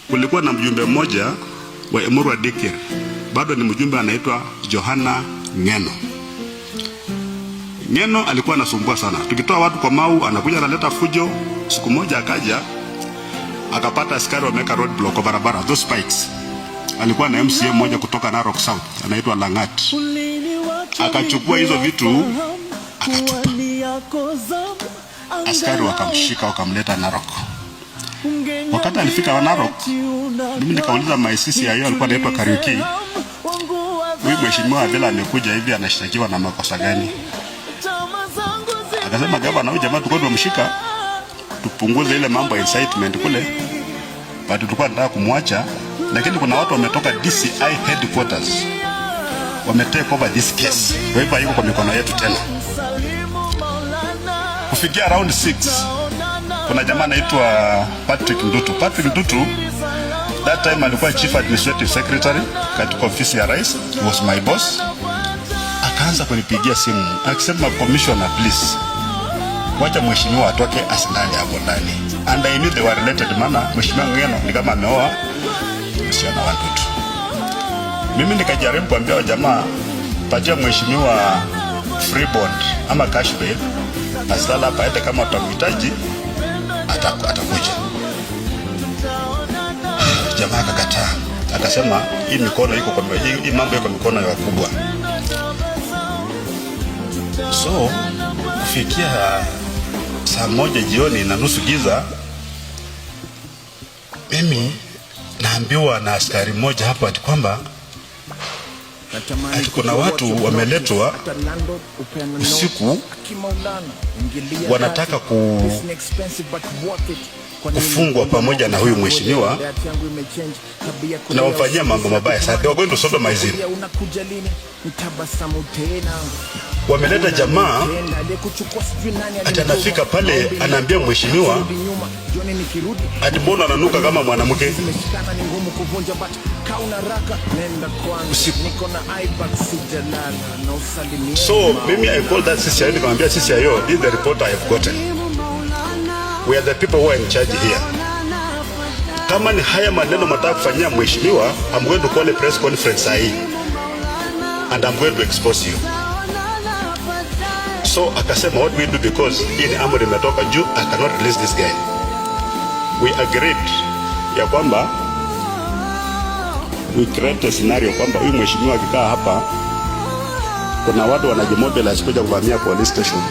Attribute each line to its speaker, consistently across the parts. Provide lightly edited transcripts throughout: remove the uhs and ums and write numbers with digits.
Speaker 1: Kulikuwa na mjumbe mmoja wa Emurua Dikirr, bado ni mjumbe, anaitwa Johana Ngeno. Ngeno alikuwa anasumbua sana, tukitoa watu kwa Mau anakuja analeta fujo. Siku moja akaja akapata askari wameweka roadblock kwa barabara, those spikes. Alikuwa na MCA mmoja kutoka Narok South anaitwa Langat, akachukua hizo vitu akatupa. Askari wakamshika wakamleta Narok. Wakati alifika Narok, mimi nikauliza my CCIO, alikuwa anaitwa Kariuki, huyu mheshimiwa vile amekuja hivi anashtakiwa na makosa gani? Akasema, "Gavana, huyu jamaa tulikuwa tumemshika tupunguze ile mambo ya incitement kule, but tulikuwa tunataka kumwacha, lakini kuna watu wametoka DCI headquarters wame take over this case, kwa hivyo haiko kwa mikono yetu tena." Kufikia around 6, kuna jamaa anaitwa Patrick Ndutu. Patrick Ndutu that time alikuwa chief administrative secretary katika ofisi ya rais, he was my boss. Akaanza kunipigia simu akisema, "Commissioner, please wacha mheshimiwa atoke asilale hapo ndani." And I knew they were related, maana mheshimiwa Ngeno ni kama ameoa msichana wa Ndutu. Mimi nikajaribu kuambia wa jamaa, patia mheshimiwa free bond ama cash bail, asilale hapa, aende, kama utamhitaji atakuja. Jamaa akakataa, akasema hii mikono iko kwa hii mambo iko mikono ya wakubwa. So kufikia saa 1 jioni na nusu giza, mimi naambiwa na askari mmoja hapo ati kwamba ati kuna watu wameletwa usiku wanataka kufungwa pamoja na huyu mheshimiwa na wamfanyia mambo mabaya sana. They were going to sodomize him. Wameleta jamaa ati anafika pale anaambia mheshimiwa ati mbona ananuka kama mwanamke usiku. So mimi I called that CCIO, nikamwambia CCIO, "This is the report I have gotten. We are the people who are in charge here. Kama ni haya maneno mnataka kufanyia mheshimiwa, I'm going to call a press conference sahi and I'm going to expose you." So akasema, "What we do, because hii ni amri imetoka juu, I cannot release this guy." We agreed ya kwamba we create a scenario kwamba huyu mheshimiwa akikaa hapa, kuna watu wanajimobilize kuja kuvamia police station,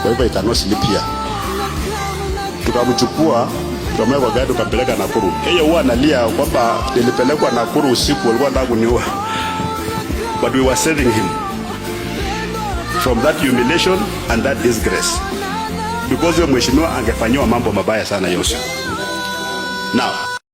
Speaker 1: kwa hivyo he cannot sleep here. Tukamchukua, tukamweka kwa gari, tukampeleka Nakuru. Yeye huwa analia kwamba nilipelekwa Nakuru usiku, walikuwa wanataka kuniua, but we were saving him from that humiliation and that disgrace because huyo mheshimiwa angefanyiwa mambo mabaya sana hiyo usiku. Now